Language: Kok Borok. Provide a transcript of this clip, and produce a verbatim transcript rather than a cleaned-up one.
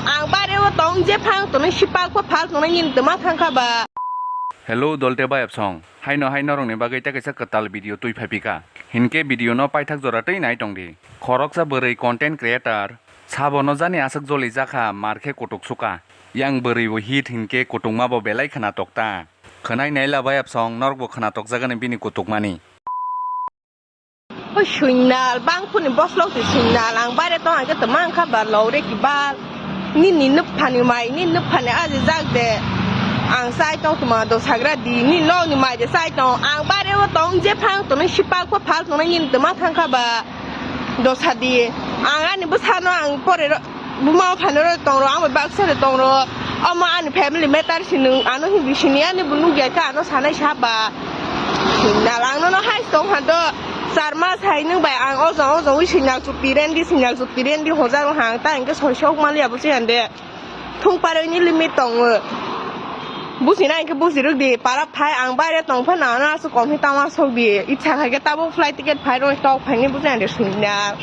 Ang bare o tong je phang tongnai sipak pa phal tongnai nini tma thang kha ba. Hello, Dolte Bayapsong. Haino hai norokni bagwi tei kaisa kwtal video twi phaipika. Hinkhe video no paithak jora twi nai tongdi. Khoroksa bwrwi content creator, sabono jani aswk joli jakha, mar khe kutuk suka. Yang bwrwi bo hit hinkhe kutukma bo belai khwnatok ta. Khwnai naila Bayapsong, norok bo khwnatok jagani bini kutukmani. Oi, suinal, bangphuni boslok ti suinal, ang bare tong, ang khe tma wngkha ba, lore ki ba, nini nupphani mai, nini nupphani aji jak de, ang chai tong tma do sagra di, nini nokni mai de chai tong, ang bare o tong, je phang tongnai sipak pa phal tongnai nini tma thang kha ba, dosa di, ang ani bwsano ang pore ro-, Buma o phaino rw tong rw, ang bai baksa rw tong rw. Omo ani family matter si nwng ano hindi sini ani bo nukya kha ano sanai sa ba. Signal ang nono hai tong kha do. Char mas hai nwng bai ang o jong o jong wi signal chuti rendi, signal chuti rendi hojar o hang ta hingke soi sok mali abo se ande. Thung paroi ni limit tong o. Busi na hingke busi rwk di para phai ang baire tong phano ano aswk kom hi tama sok di. Itsa khai khe tabuk flight ticket phai rw tok phai ni busi ande signal.